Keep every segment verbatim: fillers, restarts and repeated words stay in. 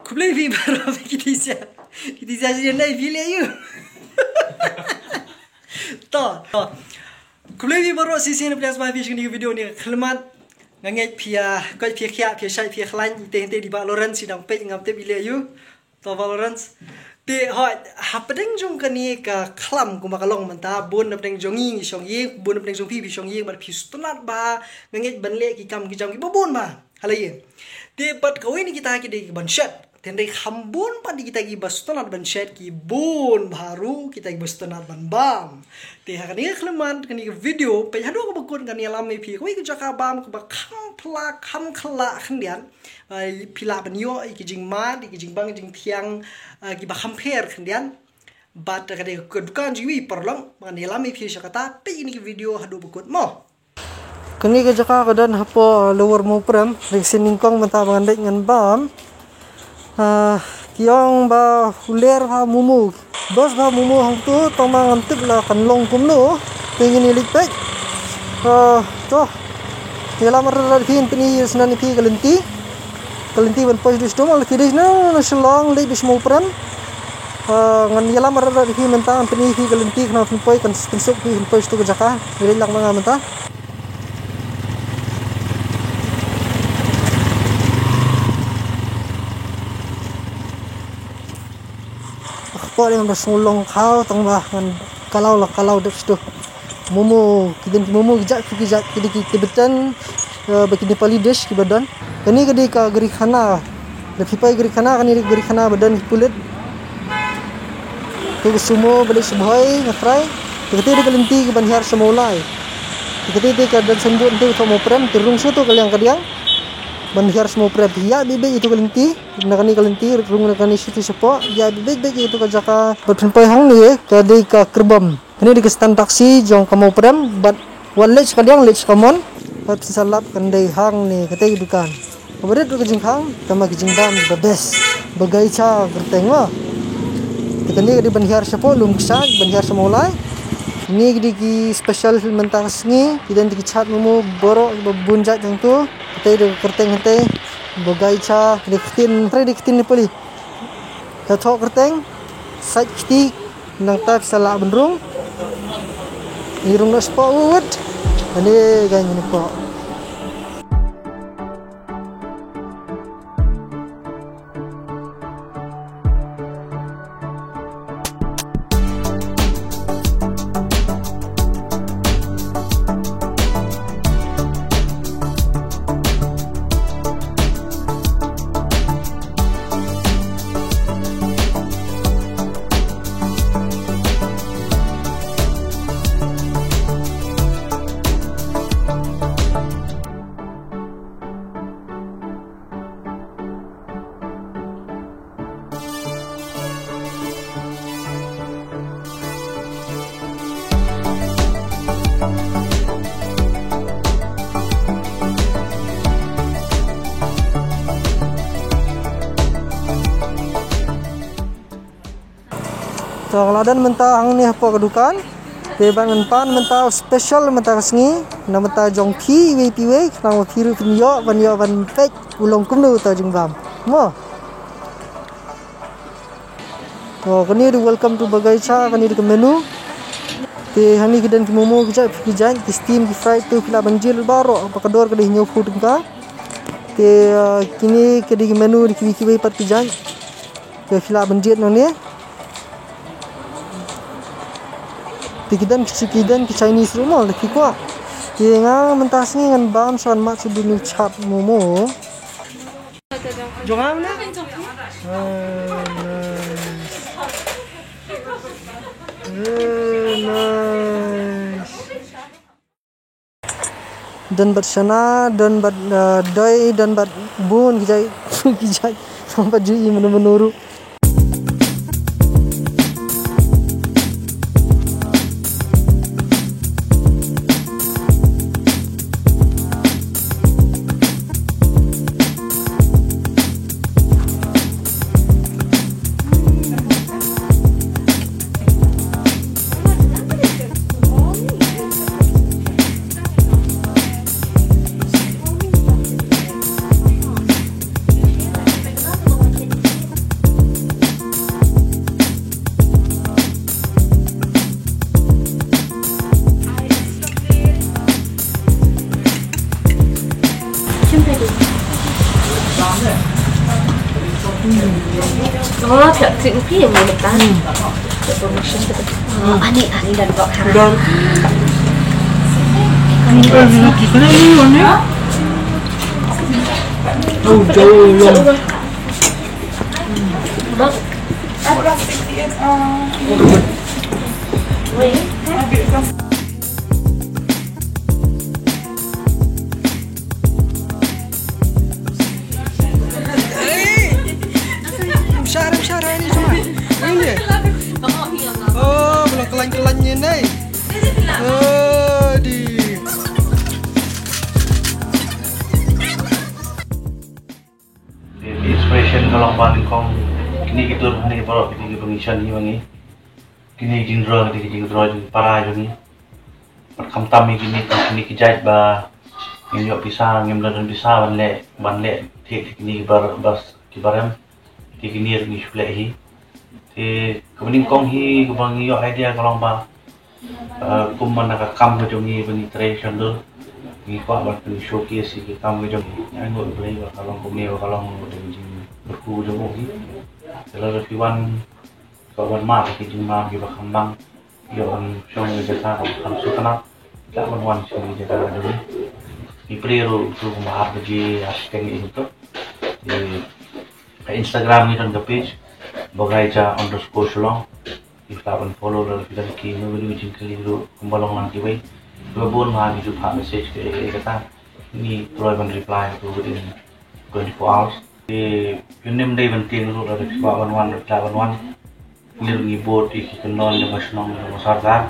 Khublei phi baroh phi ki tisa. Ki tisa shisien dei phi leh ïa u. To, to. Khublei phi baroh shisien na phi sngewbha phi sha kane ka video ne ka khlimat. Nga ngeit phi ïa koit phi ïa khiah phi ïa shait phi ïa khlaiñ, te hynte dei Bah Lawrence, i dang peit ngam tip i leh ïa u. To Bah Lawrence. Te hooid, hapdeng jong kane ka khlam kumba ka long mynta, bun na pdeng jong ngi ngi shong ïing, bun na pdeng jong phi phi shong ïing, bad phi sngewtynnat bha, nga ngeit ban leh ki kam ki jam kiba bun bha. Hala ïa. Te bad kawei na kita ki dei ki ban shet. Te hynrei kham bun pat de kita kiba sngewtynnat ban shet, ki bun bha ruh kita kiba sngewtynnat ban bam. Te ha kane ka khlimat, kane ka video, peit haduh kaba kut, ngan ïalam ïa phi kawei ka jaka bam kaba kham pla kham khlaiñ khyndiat. Ah, phi lah ban ïoh ïa ki jingmad, ïa ki jingbang jingthiang, ah, kiba kham pher khyndiat. Bad ka dei ka dukan jong i paralok, ngan ïalam ïa phi sha kata, peit ïa kane ka video haduh ba kut mo. Kane ka jaka ka don hapoh Lower Mawprem, dei ka sien nyngkong mynta ba ngan leit ngan bam. Ah, ki ong ba u ler bha momo. Best bha momo hangto, tang ma ngam tip la kan long kumno. Te ngin ïa leit peit. Ah, to. Ïalam artat ïa phi, ngan pyni shuwa ïa phi ka lynti. Ka lynti ban poi sha dei sdom, la phi dei na Shillong, leit dei sha Mawprem. Ah, ngan ïalam artat ïa phi mynta, ngan pyni ïa phi ka lynti, khnang phin poi, kan pynsuk phi phin poi sha tu ka jaka. Ngi leit lang ma nga mynta. Kpoh dei ngan da sngewlong khaw tang ba ngan kalaw la kalaw dep sdom. Momo, ki don ki momo ki jait ki jait, ki dei ki Tibetan, eh, ba ki Nepali dish kiba don. Kane ka dei ka gari khana. Da phi poi gari khana, kane dei gari khana ba don ki pulit. Te ka sumo ba leit sha Bhoi nga trai. Te kata dei ka lynti ka ban hiar sha Mawlai. Te kata dei ka don signboard te ka thoh Mawprem, te rung sha to ka liang ka diang. Ban hiar sha Mawprem, ïa bit bit ïa to ka lynti. Na kane ka lynti, rung na kane shuti shapoh, ïa bit bit ïa to ka jaka. Bad phin poi hangne, ka dei ka Kyrbom. Kane dei ka stand taxi jong ka Mawprem, bad wat leit sha ka diang leit sha ka mon. Bad phin sa lap kan dei hangne, kata ka dukan. Kaba rit ruh ka jingkhang, tang ma ka jingbam, the best. Bagaïcha kyrteng mo. Te kane ka dei ban hiar shapoh, lum kshaid, ban hiar sha Mawlai. Kine ki dei ki special mynta ka sngi, ki don ki chat momo, baroh, ba bun jait hangto. Kata dei ka kyrteng hangtei, Bagaïcha, dei ktien, dei ktien Nepali. Ka thoh kyrteng, sait kti, nangta phi sa lah ban rung. Ngi rung noh shapoh wut. Ani, ka ngi ni poh. To, la don mynta hangne hapoh ka dukan. Te ban ngan pan mynta special mynta ka sngi. Na mynta jong phi iwei pa iwei, khnang ba phi ruh phin ïoh, ban ïoh ban peit u long kumno uta u jingbam. Mo. To, kane dei welcome to Bagaïcha, kane dei ka menu. Te hangne ki don ki momo ki jait, ki jait, ki steam, ki fried, to phi lah ban jied baroh, ba ka dor ka dei hynñiewphew tyngka. Te, ah, kine ki dei ki menu, dei kiwei kiwei pat ki jait. Te phi lah ban jied nangne. Te ki don ki, ki don ki Chinese ruh mo, lada phi kwah. Te nga mynta sngi ngan bam shuwa, ngan mad shuwa dunu chat momo. Jong nga ne? Ah, nice. Eh, nice. Don bad shana, don bad, eh, doi, don bad bun ki jait, ki jait. Nang pat ju i mano mano ruh. Rupi yang mau letak. Promotion tu. Oh, ani, ani dan kok. Dan. Ani, ani, ani. Oh, jauh, jauh. Bang. Mshar, mshar, ini cuma. Ini. Oh, belum kelan-kelan ini. Oh, di. Inspiration ka long ba nyngkong kine ki tur hangne baroh kine ki ba ngi shon hi ma ngi. Kine ki jingdro, kine ki jingdro jingpara jong ngi. Bad khamtam ïa kine, kine ki jait ba ngim ïoh pisa, ngim da don pisa ban leh, ban leh thied ïa kine ki bar, bas, ki barem. Te kine ruh ngi shu leh hi. Te kaba nyngkong hi kaba ngi ïoh idea ka long ba, eh, kum man ka kam ka jong ngi ba ngi trei shon dur, ngi kwah ban pyn showcase ïa ki kam ka jong ngi. Ngi ainguh ïa U Blei ba ka long kumne, ba ka long ka jingbyrkhu jong u hi. Te lada phi wan, kwah ban mad ïa ki jingbam kiba kham bang, ïoh ban shong ïa ka jaka kaba kham sngewtynnat, lah ban wan shong ïa ka jaka ka jong ngi. Ngi plie ruh kumba ar baje, ar shiteng ïa ngi to. Te ka Instagram ngi don ka page Bagaija underscore Shillong. Phi lah ban follow, lada phi don kino kino ki jingkylli ruh kumba long lang kiwei, kiba bun ma ki ju phah message kaei kaei kata, ngi kloi ban reply to within twenty-four hours. Te ym dei ban tieng ruh, lada phi kwah ban wan, phi lah ban wan. Ngi ruh ngi bud ïa ki kyndon jong ka shnong jong ka sorkar.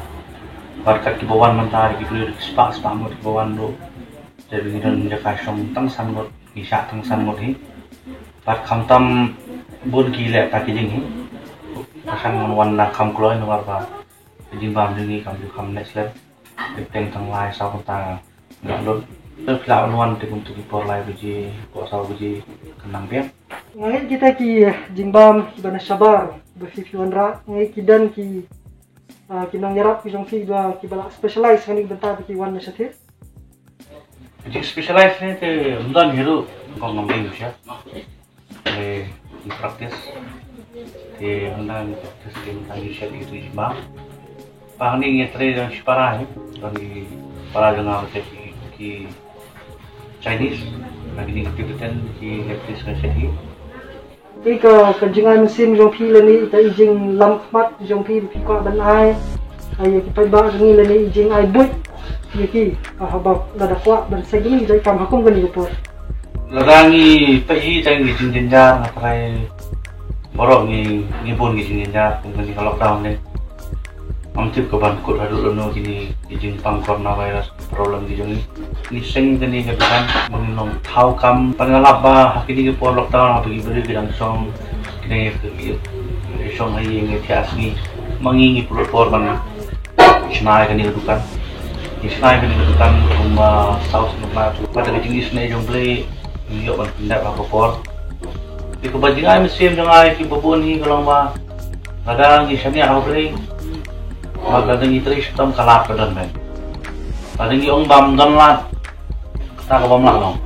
Bad kat kiba wan mynta ki briew ki spah spah ngut kiba wan ruh. Te ngi don jaka shong tang san ngut, ngi shah tang san ngut hi. Bad khamtam bun ki leh ta ki jing hi. Ka khan ngan wan na kham kloi namar ba ka jingbam jong ngi kam ju kham neh slem. Teng tang lai saw kynta nga lut. Te phi lah ban wan te kumta ki por lai baje, por saw baje kan nang biang. Nga ngeit kita ki jingbam kiba na shabar ba phi phi wanrah, nga ngeit ki don ki, ah, ki nongïarap ki jong phi ba kiba la specialize hangne bynta ba ki wan na shathie. Ki specialize ne te ym don hi ruh, kong ngam dei sha. Te ngi practice. Te mynta ngi practice, te mynta ngi shet ïa ki jingbam. Ba hangne ngi trei da shipara hi. Don ki para jong nga ba ki, ki Chinese. Ba kine ki Tibetan, ki Nepalese nga shet hi. Te ka, ka jingai mynsiem jong phi lane ita i jinglam khmat jong phi ba phi kwah ban ai, ai ïa ki paidbah jong ngi lane i jingai buit ïa ki, ah, haba lada kwah ban sa ïa kine ki jait kam ha kum kane ka por. Lada ngi peit hi, tang ki jingjynjar, nga tharai baroh ngi, ngi bun ki jingjynjar kum kane ka lockdown ne. Ngam tip ka ban kut haduh lano kine ki jingpang coronavirus, ki problem ki jong ngi. Ngi seng kane ka dukan ba ngin long thaw kam. Pat nga lap ba ha kine ki por lockdown haba ki briew ki dang shong kine ki, ki shong ha ïing ha thiah sngi, ma ngi ngi pynlut por ban shna ïa kane ka dukan. Ngi shna ïa kane ka dukan kumba saw snem lai. Bad da ka jingisynei jong U Blei ngi ïoh ban pyndep ha ka por. Te kaba jingai mynsiem jong nga ïa kiba bun hi ka long ba lada ngi shaniah ha U Blei, bad lada ngi trei shitom, ka lad ka don, mem. Lada ngi ong bam don lad, kata ka bym lah long.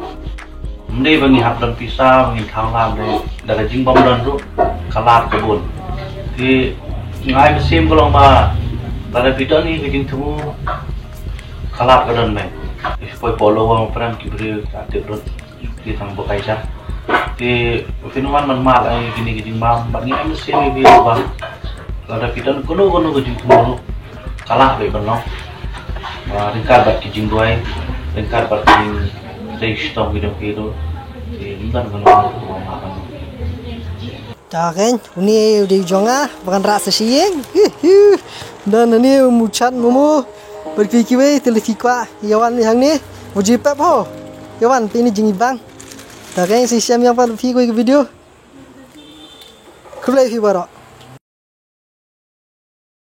Ym dei ba ngi hap don pisa ba ngin thaw lad, ym dei, da ka jingbym don ruh ka lad ka bun. Te nga ai mynsiem ka long ba lada phi don hi ka jingthmu, ka lad ka don, mem. Phi poi polo wa prem ki briew ka tip ruh. Ki tang ba kai sha. Te phin wan man ma la kine ki jingbam, bad ngi ai mynsiem ïa phi ba lada phi don kano kano ka jingthmu ruh, ka lah beit ban long. Ba ryngkat bad ki jingduwai, ryngkat bad ki jingtrei shitom ki jong phi ruh. Te ym don kano kano ka bym lah ban long. Ta keiñ, une u dei u jong nga, ba kan rah sa sha ïing. Hi, hi. Dan une u Muchat Momo. Bad kiwei kiwei te lada phi kwah ïa wan hangne, u ji pep ho. Ïa wan te ini jingibang. Ta keiñ, sa shem ïa phi kawei ka video. Khublei phi baroh.